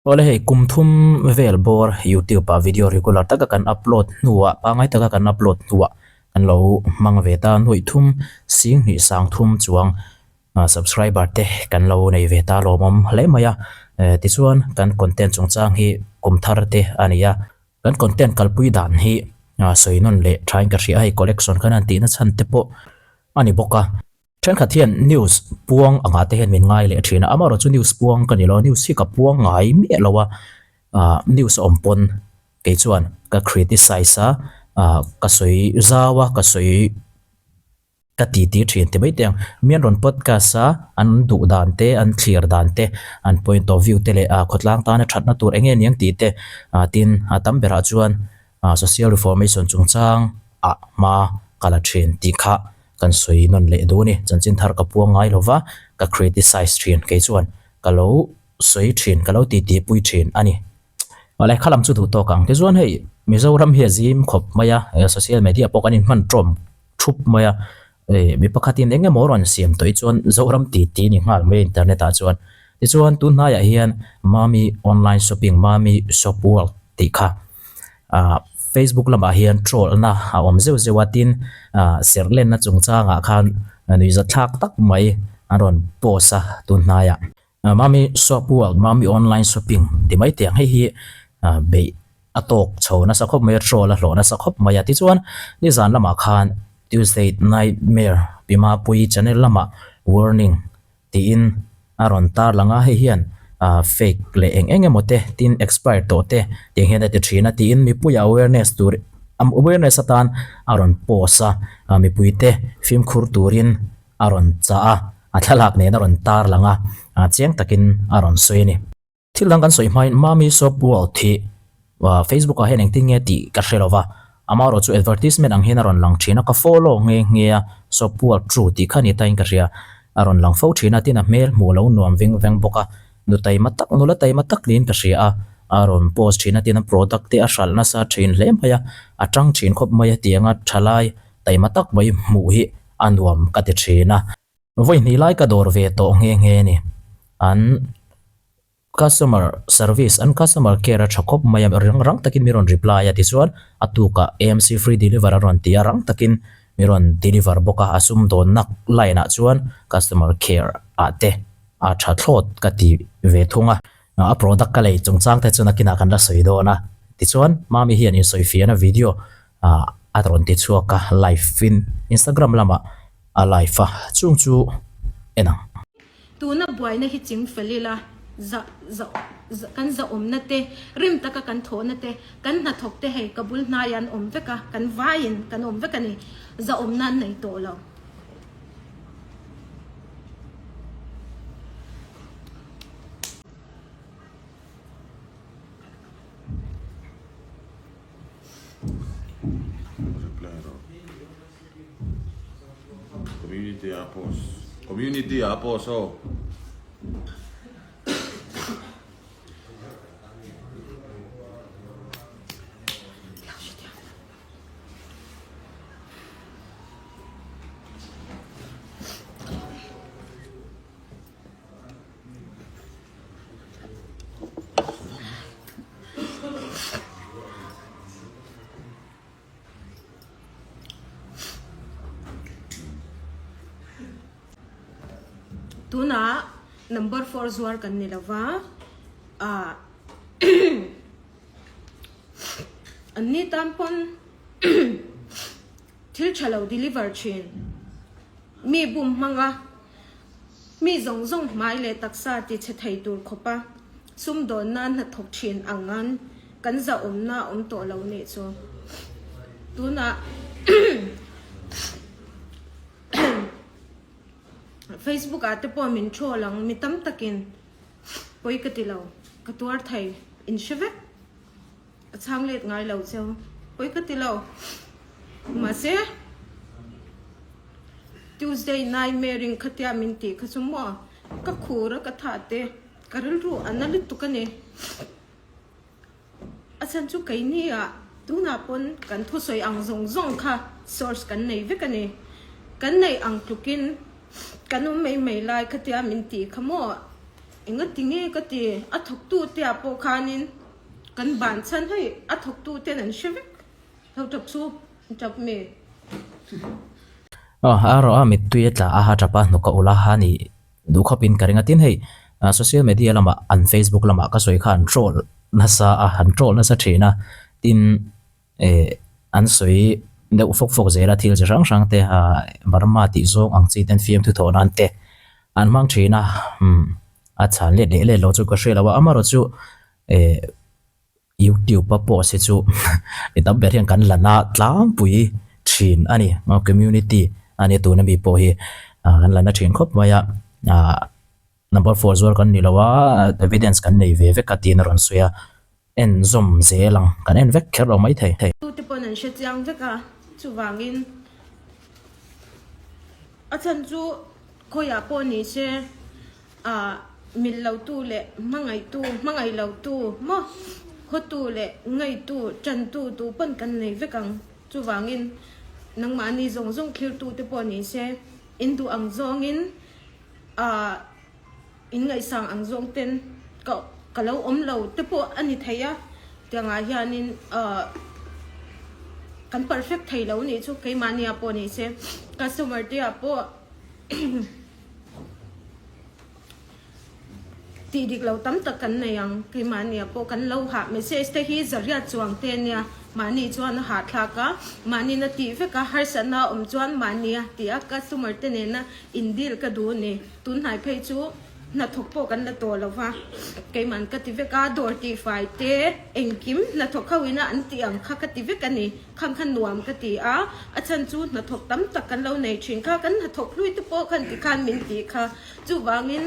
Awle hei kum thum vel bawr youtube ah video regular taka kan upload hnuah pangngai taka kan upload hnuah kan lo hmang ve ta nuaih thum sing hnih sang thum chuang ah subscriber te kan lo nei ve ta lawmawm hle mai a eh tichuan kan content chungchang hi kum thar te a ni a kan content kalpui dan hi ah sawi nawn leh thain ka hria a hei collection khan an tihna chhan te pawh a ni bawk a. Thenkhat hian news puang angah te hian min ngai leh thin a, amaherawhchu news puang ka ni lo, news hi ka puang ngai miah lo a, ah news a awm pawn kei chuan ka criticize a, ah ka sawi zau a, ka sawi ka ti ti thin ti mai te ang. Mi an rawn podcast a, an duh dan te, an thlir dan te, an point of view te leh ah khawtlang tana thatna tur eng nge niang tih te, ah tin a tam berah chuan ah social reformation chungchang ah hma ka la thin tih kha Kan sawi nawn leh duh a ni. Chanchin thar ka puang ngai lo va, ka criticize thin. Kei chuan ka lo sawi thin, ka lo titi pui thin a ni. Awle, kha lam chu duh tawk ang. Tichuan hei Mizoram hi a zim khawp mai a, social media pawh kan inhman tawm thup mai a. Mi pakhatin eng emaw rawn siam tawh hi chuan Zoram titi ni nghal mai a internet ah chuan. Tichuan tun hnaiah hian Mami online shopping, Mami shop world tih kha ah Facebook lamah hian troll na a awm zeuh zeuh a tin ah serh lenna chungchangah khan nuihzat thlak tak mai an rawn post a tun hnaiah. Mami shop world Mami online shopping ti mai teh ang hei hi ah beih a tawk chho nasa khawp mai a troll a hlawh nasa khawp mai a tichuan nizan lamah khan Tuesday nightmare pi Mapuii channel lamah warning tiin a rawn tar lang a, hei hian ah fake leh eng eng emaw te tin expire tawh te tiang hian a ti thin a tiin mipui awareness tur awareness atan a rawn post a, ah mipui te fimkhur turin a rawn chah a, a thlalak nen a rawn tar lang a, ah chiang takin a rawn sawi a ni. Thil dang kan sawi hmain Mami Soap World hi Facebook ah hian engtin nge tih ka hre lo va, amaherawh chu advertisement ang hian a rawn lang thin a, ka follow nghe nghe a, Soap World True tih kha ni tain ka hria, a rawn lang fo thin a, tin a hmel hmuh lo nuam veng veng bawk a, nu taima tak, nula taima tak niin ka hria a, a rawn post thin a, tin a product te a hralh nasa thin hle mai a, a tang thin khawp mai a, tianga thalai taima tak mai hmuh hi a nuam ka ti thin a. Vawi hnih lai ka dawr ve tawh nghe nghe a ni. An customer service, an customer care a tha khawp mai a, rang rang takin mi rawn reply a tichuan a tukah AMC free deliver a rawn ti a, rang takin mi rawn deliver bawk a, a sumdawnna line ah chuan customer care ah te a tha thlawt ka ti ve thung a. A product ka lei chungchang te chu nakinah kan la sawi dawn a, tichuan Mami hian insawifiahna video a rawn ti chhuak a, live in Instagram lamah a live a, chung chu en ang. Tuna buaina hi ching fel ila, za za za kan zahawmna te, rim taka kan thawhna te, kan hnathawk te hei ka bul hnaiah an awm vek a, kan vaiin kan awm vek a ni, zahawmna an nei tawh lo. Community ah post community ah post aw. Tunah number four zuar kan ni lova ah an ni tan pawn thil tha lo deliver thin mi bum hmanga Mi zawng zawng hmai leh taksa ti chhe thei tur khawpa sumdawnna hnathawk thin ang an kan zahawmna a awm tawh lo nih chu. Tunah Facebook ah te pawh min troll ang mi tam takin pawi ka ti lo, ka tuar thei in hre vek. Ka chhang let ngai lo cheu. Pawi ka ti lo. Mahse, Tuesday nightmare in khatia min tih kha chu maw ka khur a ka thah te ka rilru a na lutuk a ni. A chhan chu keini ah tunah pawn kan thusawi ang zawng zawng kha source kan nei vek a ni. Kan neih ang tlukin kan awm mai mai lai khatia min tih kha maw. Engati nge ka ti? A thawktu te ah pawh khanin kan ban chhan hei a thawktu ten an hre vek lo tap chu an tap mi. Aw a rawh a mittui a tla a ha tap a hnuk a ulh a ha ni duh khawp in ka ring a tin hei social media lamah an facebook lamah ka sawi kha an troll nasa a an troll nasa thin a tin eh an sawi deuh fawk fawk zel a thil chi hrang hrang te ah Burma tih zawng ang chi ten fiamthu thawh nan te an hmang thin a umm a chhan let leh let lo chu ka hre lo a amaherawhchu eh youtube a post hi chu mi tam ber hian kan la na tlangpui thin a ni community a nia tuna mi pawh hi ah kan la na thin khawp mai a ah. Number four zuar kan ni lo a, evidence kan nei ve vek a tiin a rawn sawi a, en zawm zel ang, kan en vek kher lo mai thei. Tute pawn an hre chiang vek a, chuvangin a chhan chu khawiah pawh ni se ah mil lotu leh hmangaihtu, hmangaih lotu maw, hawtu leh ngaitu, tantu tu pawn kan nei vek ang, chuvangin nangmahni zawng zawng thlirtute pawh ni se in duh ang zawngin. Ahh in ngaihsang ang zawng ten ka ka lo awm lo te pawh a ni thei a, tiangah hianin ahh kan perfect thei lo nih chu keimahnia pawh ni se customer te ah pawh Tih dik lo tam tak kan nei ang. Keimahnia pawh kan lo hah. Message te hi zariat chuang te nia. Mahni chuan a hahthlak a, mahnin a tih vek a, harsatna a awm chuan mahnia tih a customer te nena in deal ka duh a ni. Tunhnai phei chu hnathawk pawh kan la tawh lo va, keiman ka ti vek a, dawr tihfai te engkim hnathawk ho ina an tih ang kha ka ti vek a ni. Khang kha nuam ka ti a, a chhan chu hnathawk tam tak kan lo nei thin kha, kan hnathawk hlui te pawh khan tikhan min tih kha. Chuvangin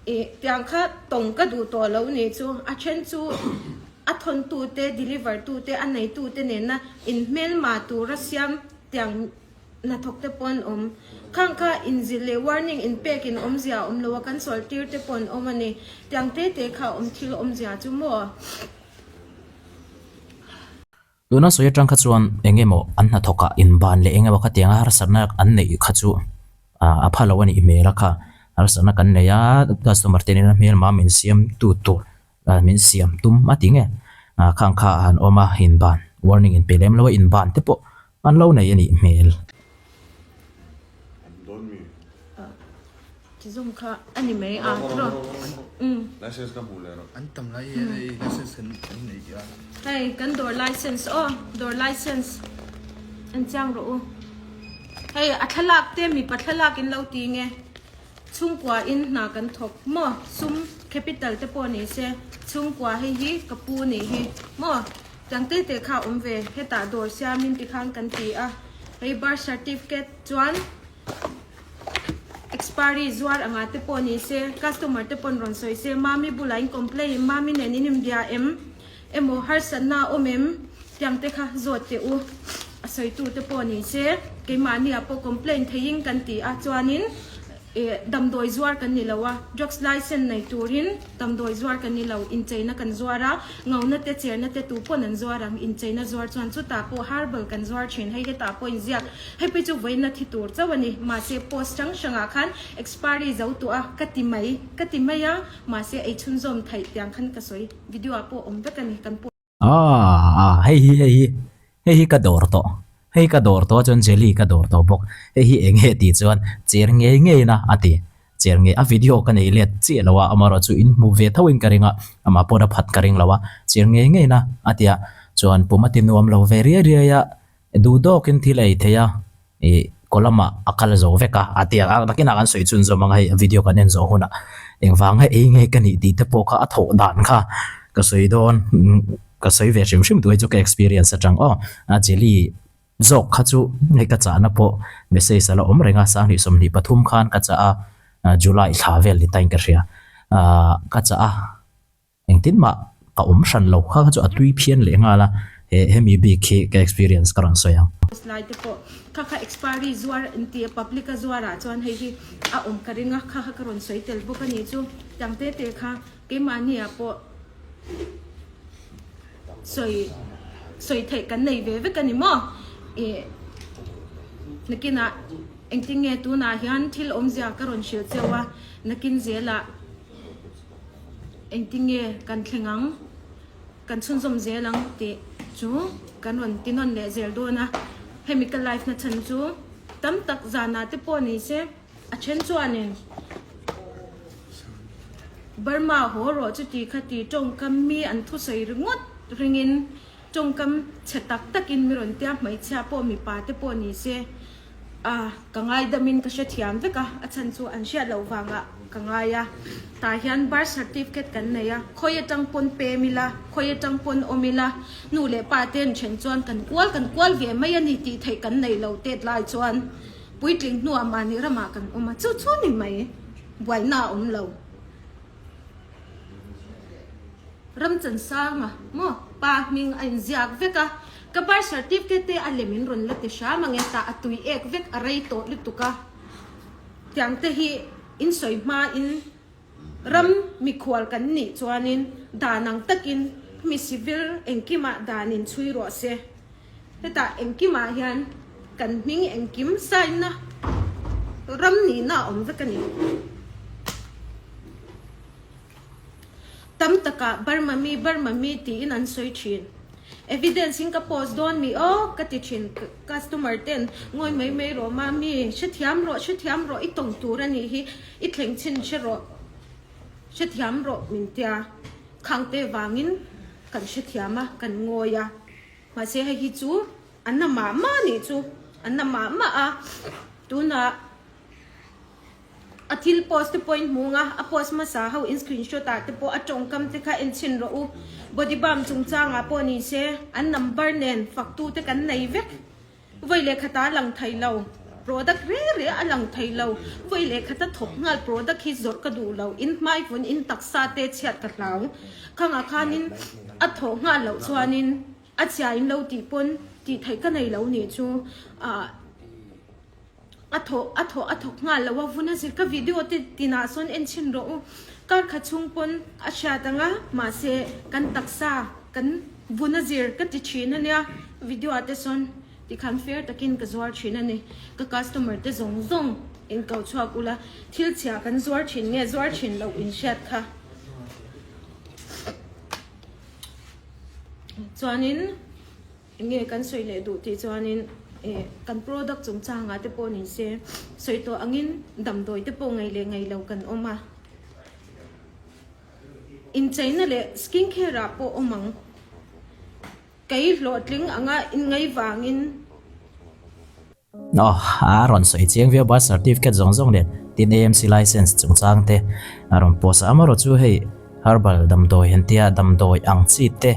ih tiang kha tawng ka duh tawh lo nih chu a then chu a thawntu te deliver tu te a neitu te nena inhmelma tura siam tiang hnathawk te pawh an awm. Khang kha inzilh leh warning inpek in awmzia a awm lo a kan sawl tir te pawh an awm a ni. Tiang te te kha awm thil awmzia chu maw? Tuna sawi atang kha chuan eng emaw an hnathawk ah inban leh eng emaw khatianga harsatna an neih kha chu a pha lo a nih hmel a kha. Harsatna kan nei a, customer te nena hmelma min siam tu tur min siam tum a ti nge khang kha a han awm a, inban warning in pe lem lo a, inban te pawh an lo nei a nih hmel. Chizawm kha a ni mai a tiraw umm. License ka hmuh leh rawh. An tam lai hian hei license kan kan nei tih a. Hei kan dawr license aw dawr license an chiang rawh u. Hei a thlalak te mipa thlalak in lo ti nge chhungkua in hna kan thawk maw sum capital te pawh ni se chhungkua hei hi ka pu nih hi maw tiang te te kha awm ve hetah dawr siam in tikhan kan ti a hei birth certificate chuan Expiry zuar anga te pawh ni se, customer te pawn rawn sawi se, Mami bulah in complain, Mami nen in inbia em? Emaw harsatna a awm em? Tiang te kha zawt teh u. A sawitu te pawh ni se, keimahni ah pawh complain theiin kan ti a, chuanin ih damdawi zuar kan ni lo a, drugs license nei turin damdawi zuar kan ni lo, incheina kan zuar a, ngauna te cherna te tu pawn an zuar ang, incheina zuar chuan chutah pawh herbal kan zuar thin, hei hetah pawh inziak. Hei pawh chu vawiin a thi tur chauh a ni. Mahse post hrang hrangah khan expiry zo tawh a ka ti mai ka ti mai a, mahse ei chhunzawm theih tiang khan ka sawi. Video ah pawh awm vek a ni kan post. Ah ah hei hi hei hi hei hi ka dawr tawh hei ka dawr tawh a chuan jelly ka dawr tawh bawk hei hi eng nge tih chuan cher ngei ngei in a a ti cher ngei a video ka nei let chiah lo a amaherawh chu in hmu ve tho in ka ring a amah pawh a phat ka ring lo a cher ngei ngei in a a ti a chuan pum a ti nuam lo ve riai riai a. Duh dawkin thil a ei thei a, ih kaw lamah a kal zo vek a, a ti a, nakinah kan sawi chhun zawm ang a hei video kan en zawh hunah engvanga ei nge ka nih tih te pawh kha a thawh dan kha ka sawi dawn, ka sawi ve hrim hrim duh hei chu ka experience atang aw, a jelly zawk kha chu hei ka chahna pawh message a la awm reng a, sanghnih 23 khan ka chah a, July thla vel ni tain ka hria, ah ka chah a. Engtin mah ka awm hran lo kha kha chu a tui phian leh nghal a, he hemi bik hi ka experience ka rawn sawi ang. Slide te pawh kha kha expiry zuar an ti a, public a zuar ah chuan hei hi a awm ka ring a, kha kha ka rawn sawi tel bawk a ni chu tiang te te kha keimahni ah pawh sawi sawi theih kan nei ve vek a ni maw ih nakinah engtin nge tunah hian thil awmzia ka rawn hrilh cheu a nakin zelah. Engtinge kan thleng ang, kan chhunzawm zel ang tih chu kan rawn ti nawn leh zel dawn a. Hemi ka live na chhan chu tam tak zanah te pawh ni se a then chuanin Burma haw rawh chuti khati tawngkam mi an thusawi ringawt ringin tawngkam chhe tak takin mi rawn tia hmeichhia pawh mipa te pawh ni se A, ka ngaidamin ka hrethiam vek a, a chhan chu an hriat loh vangah ka ngai a. Tah hian birth certificate kan nei a, khawi atang pawn pem ila, khawi atang pawn awm ila, nu leh pa te an then chuan kan kual kan kual ve mai a ni tih theih kan nei lo tet lai chuan puitling hnuah mahni ramah kan awm a, chu chu ni mai, buaina a awm lo. Ramchansanga maw pa hming a inziak vek a, ka birth certificate te a lem in rawn la ti hram ang e, tah a tui ek vek a rei tawh lutuk a, tiang te hi in sawi hma in ram mikhual kan nih chuanin dan ang takin mi civil engkimah dan in chhui rawh se. Hetah engkimah hian kan hming engkim sign na ram nihna a awm vek a ni. Tam takah Burma mi, Burma mi tiin an sawi thin. Evidence in ka post dawn mi aw ka ti thin. Customer ten ngawi mai mai rawh mami, hrethiam rawh, hrethiam rawh, i tawng tur a nih hi, i thleng chhin hre rawh, hrethiam rawh min tia. Khangte vangin kan hrethiam a, kan ngawi a. Mahse hei hi chu a na mah mah nih chu, a na mah mah a, tunah a thil post te pawh in hmu ang a, a post hmasa ho in screenshot ah te pawh a tawngkam te kha en chhin rawh u, body balm chungchang ah pawh ni se an number nen fak tu te kan nei vek. Vawi leh khat a lang thei lo, product re re a lang thei lo, vawi leh khat a thawk nghal product hi zawrh ka duh lo, in hmai vun in taksa te chhiat ka hlau, khangah khanin a thawh nghal loh chuanin a chhia in lo tih pawn tih theih ka nei lo nih chu ah a thawh a thawh a thawk nghal lo a vun a zir ka video te tinah sawn en chhin rawh u, kar khat chhung pawn a hriat ang a mahse kan taksa kan. Vun a zir ka ti thin a nia, video ah te sawn tikhan fair takin ka zuar thin a ni. Ka customer te zawng zawng in ko chhuak ula, thil chhia kan zuar thin nge zuar thin loh in hriat kha. Chuanin enge kan sawi leh duh tih chuanin eh kan product chungchangah te pawh ni se sawi tawh angin damdawi te pawh ngei leh ngei lo kan awm a. Incheina leh skin care ah pawh awm ang. Kei hlawhtling anga inngai vangin. Aw, a rawn sawi chiang viau birth certificate zawng zawng leh tin AMC license chungchang te a rawn post a. Amaherawhchu chu hei herbal damdawi an tia damdawi ang chi te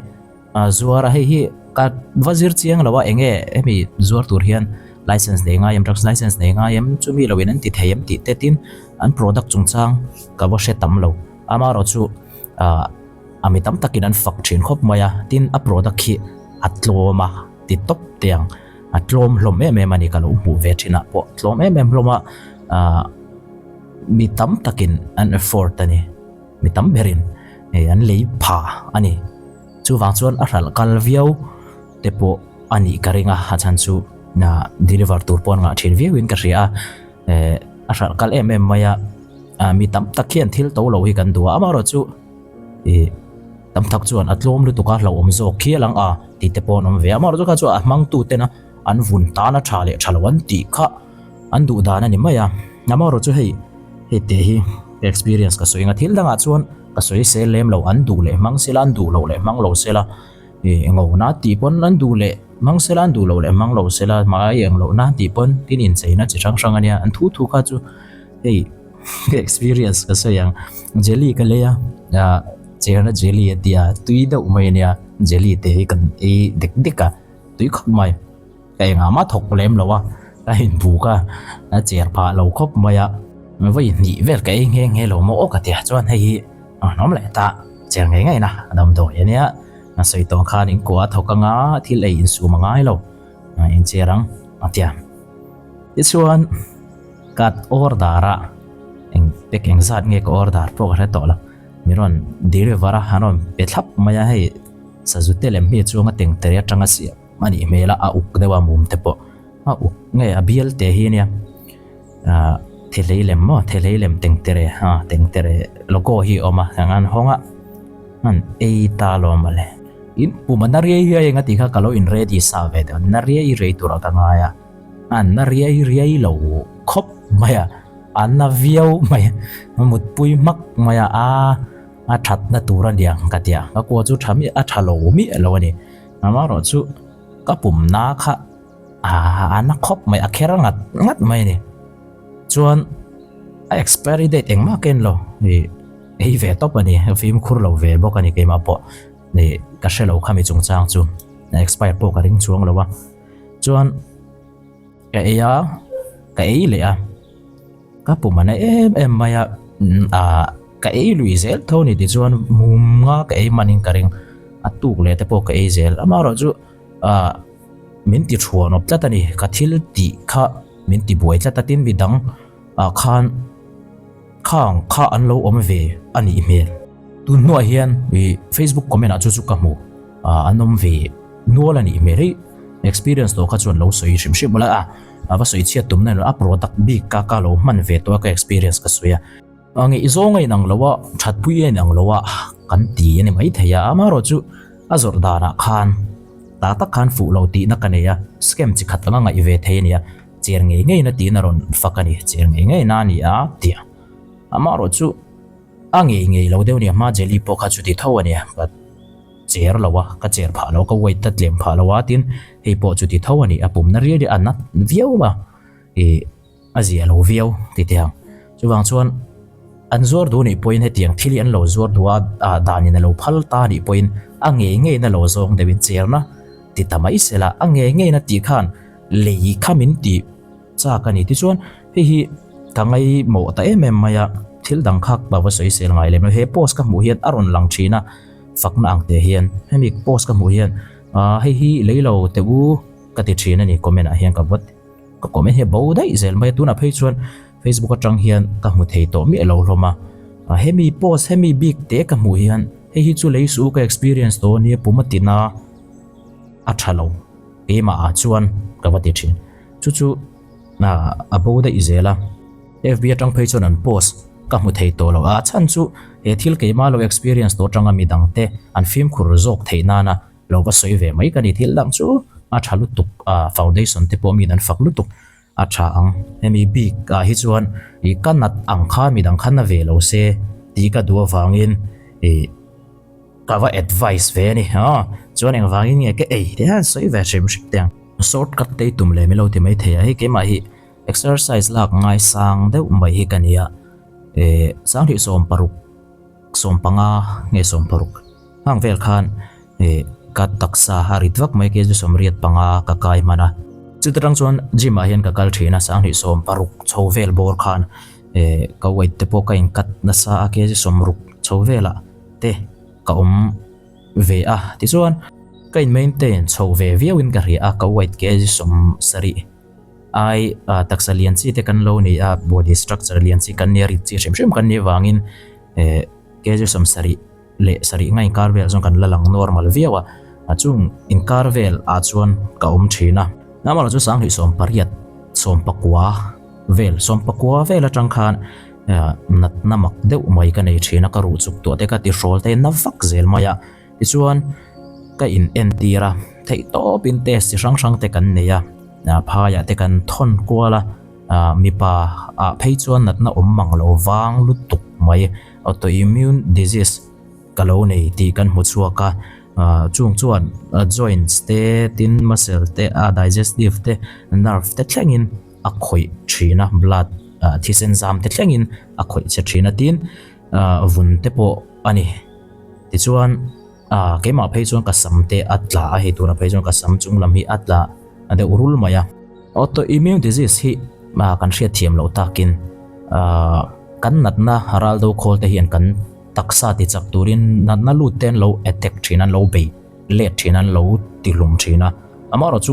zuar a hei hi ka va zir chiang lo a enge hemi zuar tur hian license nei ngai em drugs license nei ngai em chumi lo in an ti thei em tih te tin an product chungchang ka va hre tam lo amaherawh chu ah a mi tam takin an fak thin khawp mai a tin a product hi a tlawm a ti tawp teh ang a tlawm hlawm em em a ni ka lo hmuh ve thin ah pawh tlawm em em hlawm a ah mi tam takin an afford a ni. Mi tam berin hei an lei pha a ni. Chuvang chuan a hralh kal viau te pawh a nih ka ring a, a chhan chu deliver tur pawh an ngah thin viau in ka hria a, eh a hralh kal em em mai a, mi tam tak hian thil to lo hi kan duh a, amaherawh chu ih tam tak chuan a tlawm lutuk a hlauhawm zawk khial ang a tih te pawh an awm ve a, amaherawh chu kha chu a hmang tu tena an vun tan a tha leh tha lo an tih kha an duh dan a ni mai a, amaherawh chu hei hei te hi experience ka sawi ang a, thil dangah chuan ka sawi sel lem lo, an duh leh hmang sela an duh loh leh hmang lo sela ih ngona tih pawn an duh leh hmang sela an duh loh leh hmang lo sela hmai eng lohna tih pawn tin incheina chi hrang hrang a nia, an thu thu kha chu hei experience ka sawi ang jelly ka lei a ah cherna jelly a tia tui deuh mai a nia jelly te hi kan ei dek dek a. Tui khawp mai, ka engah mah thawk lem lo a, ka inbuk a, a cher phah lo khawp mai a, vawi hnih vel ka ei nghe nghe lo maw aw ka ti a, chuan hei hi a hnawm leh ta, cher ngei ngei na a damdawi a nia, a sawi tawng khan in kua a thawk anga thil ei insum a ngai lo, in cher ang a ti a. Tichuan ka order a, eng pack engzat nge ka order pawh ka hre tawh lo, mi rawn deliver a, an rawn pe thlap mai a hei. Sazute lem hi chuang a tengtere atanga siam a nih hmel a, a uk deuh a mum te pawh a uk nge a bial te hi ania ah thehlei lem maw thehlei lem tengtere ah tengtere logo hi a awm a eng an hawng a. An ei ta lo mawle. In pum a na riai riai eng a tih kha ka lo in ready sa ve deuh a, na riai riai turah ka ngai a, an na riai riai lo khawp mai a, a na viau mai a, mutpui hmak mai a, a a thatna tur a nia ka ti a, ka kua chu tha miah a tha lo miah lo a ni, amaherawh chu ka pum na kha a na khawp mai a kher ngat ngat mai a ni. Chuan a expiry date engmah ka en lo ih ei ve tawp a ni fimkhur lo ve bawk a ni keimah pawh ih ka hre lo khami chungchang chu a expire pawh ka ring chuang lo a chuan ka ei a ka ei leh a ka pum a na em em mai a ah ka ei lui zel tho a ni tichuan mum nga ka ei manin ka ring a tuk leh te pawh ka ei zel amaherawhchu ah. Min ti thuanawp tlat a ni, ka thil tih kha min ti buai tlat a tin midang ah khan khang kha an lo awm ve a nih hmel. Tun hnuah hian ih Facebook comment ah chu chu ka hmu ah an awm ve nual a nih hmel hei experience tawh kha chuan lo sawi hrim hrim ula a a va sawi chhiat tumna a product bik ka ka lo hman ve tawh a ka experience ka sawi a. A ngaihzawng a inang lo a, thatpui a inang lo a kan ti a ni maithei a, amaherawhchu a zawrh danah khan ta tak khan fuh lo tihna ka nei a, scam chi khat anga ngaih ve thei a ni a, cher ngei ngei na tiin a rawn fak a ni, cher ngei ngei na a ni a ti a, amaherawhchu a ngei ngei lo deuh a ni a, hma jelly pawh kha chuti tho a ni a, ka cher lo a, ka cher phah lo a, ka weight a tlem phah lo a tin hei pawh chuti tho a ni, a pumna riai riai a nat viau a, ih. A zia lo viau ti teh ang. Chuvang chuan an zuar duh nih pawhin hetiang thil hi an lo zuar duh a, ah danin a lo phal ta nih pawhin a ngei ngeiin a lo zawng deuhin cherna ti ta mai sela, a ngei ngeiin a tih khan lei kha min tih chak a ni. Tichuan hei hi ka ngaihmawh ta em em mai a, thil dang kha ka va sawi sel ngai lem lo. He post ka hmuh hian a rawn lang thin a, fakna ang teh hian hemi post ka hmuh hian ah hei hi lei lo teh u ka ti thin a ni comment ah hian ka va Ka comment hi a bo daih zel mai a, tunah phei chuan Facebook atang hian ka hmu thei tawh miah lo hlawm a, hemi post hemi bik te ka hmuh hian hei hi chu lei suh ka experience tawh ania pum a tina a tha lo keimah ah chuan ka va ti thin chu chu a bo daih zel a, FB atang phei chuan an post ka hmu thei tawh lo a, a chhan chu he thil keimah lo experience tawh atanga midang te an fimkhur zawk theih nana Lo va sawi ve mai ka ni thil dang chu a tha lutuk a foundation te pawh miin an fak lutuk a tha ang hemi bik ah hi chuan ih ka nat ang kha midang kha na ve lo se tih ka duh avangin ih ka va advice ve a ni aw chuan engvangin nge ka ei te hian sawi ve hrim hrim te ang. Short cut te i tum leh milo ti mai thei a hei keimah hi exercise lak ngaisang deuh mai hi ka nia eh sanghnih 16 sawmpanga nge 16 Hang vel khan eh ka taksa a rit vak mai kg 85 ka kai hman a. Chuta tang chuan gym ah hian ka kal thin a, 26 chho vel bawr khan eh ka weight te pawh ka in cut nasa a kg 60 chho velah te ka awm ve a. Tichuan ka in maintain chho ve viau in ka hria a, ka weight kg 70 ai taksa lian chi te kan lo ni a, body structure lian chi kan nia rit chi hrim hrim kan nih vangin eh kg 70 leh sarih nga inkar vel chuan kan la lang normal viau a, a chung inkar vel ah chuan ka awm thin a. Amaherawh chu 28 sawmpakua vel sawmpakua vel atang khan natna mak deuh mai ka nei thin a, ka ruh chuk tuah te ka ti hrawl te na vak zel mai a, tichuan ka in entir a, theih tawp in test chi hrang hrang te kan nei a, phaiah te kan thawn kual a, mipa ah phei chuan natna awm mang lo vang lutuk mai. Autoimmune disease ka lo nei tih kan hmu chhuak a, chung chuan joints te tin muscle te a digestive te nerve te thlengin a khawih thin a, blood thisen zam te thlengin a khawih che thin a tin vun te pawh a ni. Tichuan keimah phei chuan ka sam te a tla a, hei tunah phei chuan ka sam chung lam hi a tla deuh rul mai a. Autoimmune disease hi kan hriat thiam loh takin kan natna ral do khawl te hian kan taksa ti chak turin natna lut te an lo attack thin an lo bei let thin an lo ti hlum thin a, amaherawh chu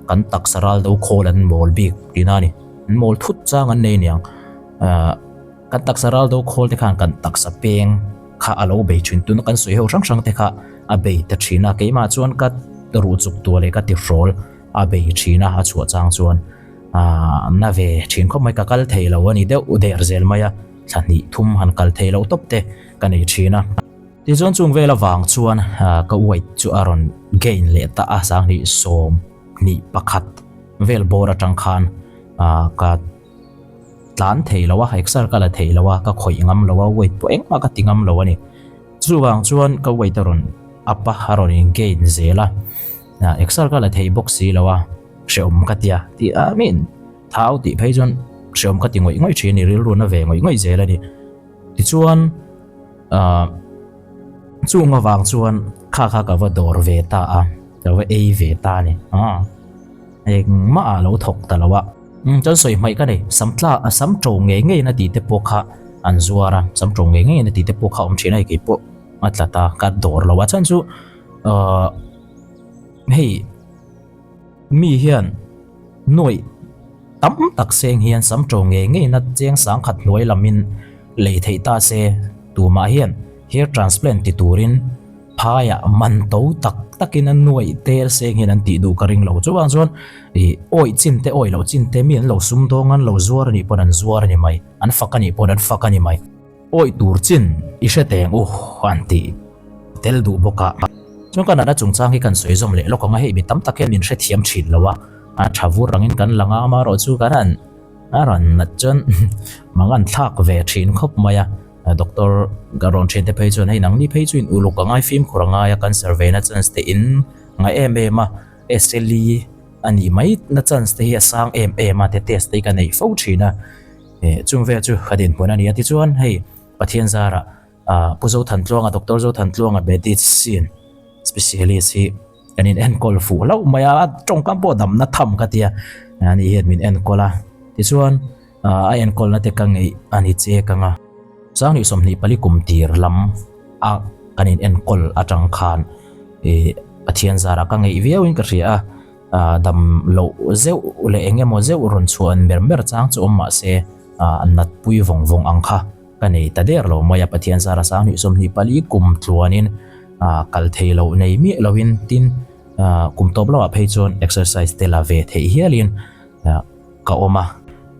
kan taksa ral do khawl an mawl bik tihna a ni, an mawl thut chang an nei aniang. Kan taksa ral do khawl te khan kan taksa peng kha a lo bei thin tuna kan sawi ho hrang hrang te kha a bei ta thin a, keimah chuan ka ruh chuk tuah leh ka ti hrawl a bei thin a, a chhuah chang chuan aah na ve thin khawp mai ka kal thei lo a ni deuh der zel mai a, thla hnih thum han kal thei loh tawp te ka nei thin a. Tichuan chung vel avang chuan ka weight chu a rawn gain leh ta a, 2021 vel bawr atang khan ka tlan thei lo a, exer ka la thei lo a, ka khawih ngam lo a, weight pawh engmah ka ti ngam lo a ni. Chuvang chuan ka weight a rawn up a, a rawn in gain zel a, exer ka la thei bawk si lo a, hrehawm ka ti a, tih a min thau tih phei chuan hrehawm ka ti ngawih ngawih thin a ni, rilru na ve ngawih ngawih zel a ni. Tichuan ahh chung avang chuan kha kha ka va dawr ve ta a, ka va ei ve ta a ni, aah engmah ah lo thawk ta lo a. Umm chuan sawi hmaih ka nei, sam tla a sam to ngei ngei na tih te pawh kha an zuar a, sam to ngei ngei na tih te pawh kha a awm thin a hei keipawh a tla ta ka dawr lo a chuan chu ahh hei mi hian nuaih tam tak seng hian sam to ngei ngei na cheng sangkhat hnuai lamin lei theih ta se tumah hian hair transplant ti turin Phaiah man to tak takin a nuaih tel seng hian an tih duh ka ring lo. Chuvang chuan ih awih chin te awih loh chin te mi an lo sum dawng an lo zuar a nih pawn an zuar a ni mai, an fak a nih pawn an fak a ni mai. Awih tur chin i hre teng u an ti tel duh bawk a. Chuan ka natna chungchang hi kan sawi zawm leh lawk ang a, hei mi tam tak hian min hrethiam thin lo a, a tha vur angin kan lang a, amaherawhchu kan han a rawn nat chuan mang an thlak ve thin khawp mai a. Doctor ka rawn thian te phei chuan hei nangni phei chu in uluk a ngai fimkhur a ngai a cancer ve na chance te in ngai em em a SLE a nih mai na chance te hi a sang em em a te test te hi ka neih fo thin a eh chung vel chu ka dinhmun a ni a tichuan hei Pathian zarah ah Pu Zothantluanga Doctor Zothantluanga medicine specialist hi kan in enkawl fuh hlauh mai a a tawngkam pawh damna tham ka tia ani hian min enkawl a tichuan. A enkawlna te ka ngeih a ni chek ang a. Sanghnih 24 kum tir lam a kan in enkawl atang khan ih Pathian zarah ka ngeih viau in ka hria a, dam loh zeuh leh eng emaw zeuh rawn chhuah an mer mer chang chu awm mah se an nat pui vawng vawng ang kha ka nei ta der lo mai a. Pathian zarah Sanghnih 24 kum tluanin kal thei loh nei miah loin tin kum tawp lamah phei chuan exercise te la ve theih hialin ka awm a.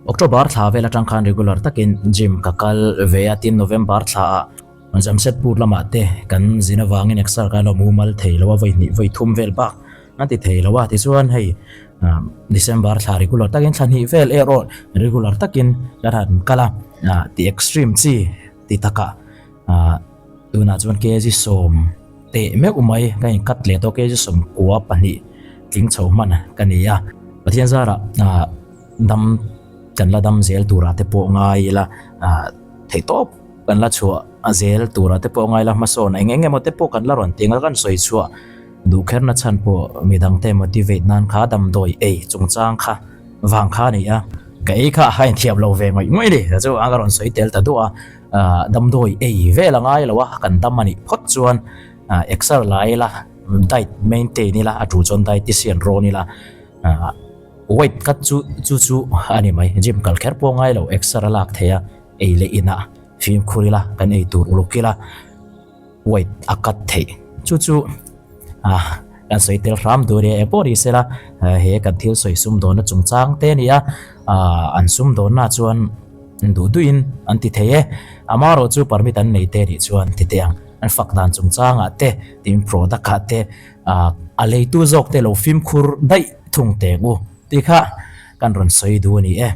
October thla vel atang khan regular takin gym ka kal ve a, tin November thla ah Jamshedpur lamah te kan zin avangin exer ka lo mumal thei lo a, vawi hnih vawi thum vel bak an ti thei lo a, tichuan hei December thla regular takin thla hnih vel erawh regular takin ka han kal a, ti extreme chi ti takah Tunah chuan kg sawm teh meuh mai ka inkat leh tawh kg 92 tling chho hman ka ni a. Pathian zarah dam kan la dam zel turah te pawh ngai ila theihtawp kan la chhuah zel turah te pawh ngai ila hmasawn eng eng emaw te pawh kan la rawn ti ang a kan sawi chhuah duh kherna chhan pawh midangte motivate nan kha damdawi ei chungchang kha vang kha a ni a. Ka ei kha a inthiam lo ve ngawih ngawih a ni chu a ka rawn sawi tel ta duah a. Ahh damdawi ei vel a ngai lo a, kan dam a nih phawt chuan ahh exer la ila diet maintain ila a tul chuan dietician rawn ila ahh weight cut chu chu chu a ni mai gym kal kher pawh ngai lo exer a lak theih a ei leh inah fimkhur ila kan ei tur uluk ila. Weight a cut theih. Chu chu ah kan sawi tel hram duh ania eng pawh ni sela he kan thil sawi sumdawnna chungchang te a ni a, ah an sumdawnna chuan duh duhin an ti thei e. Amaherawh chu permit an nei te nih chuan ti teh ang. An fak dan chungchangah te tin product ah te ah a leitu zawk te lo fimkhur daih thung teh u tih kha kan rawn sawi duh a ni e.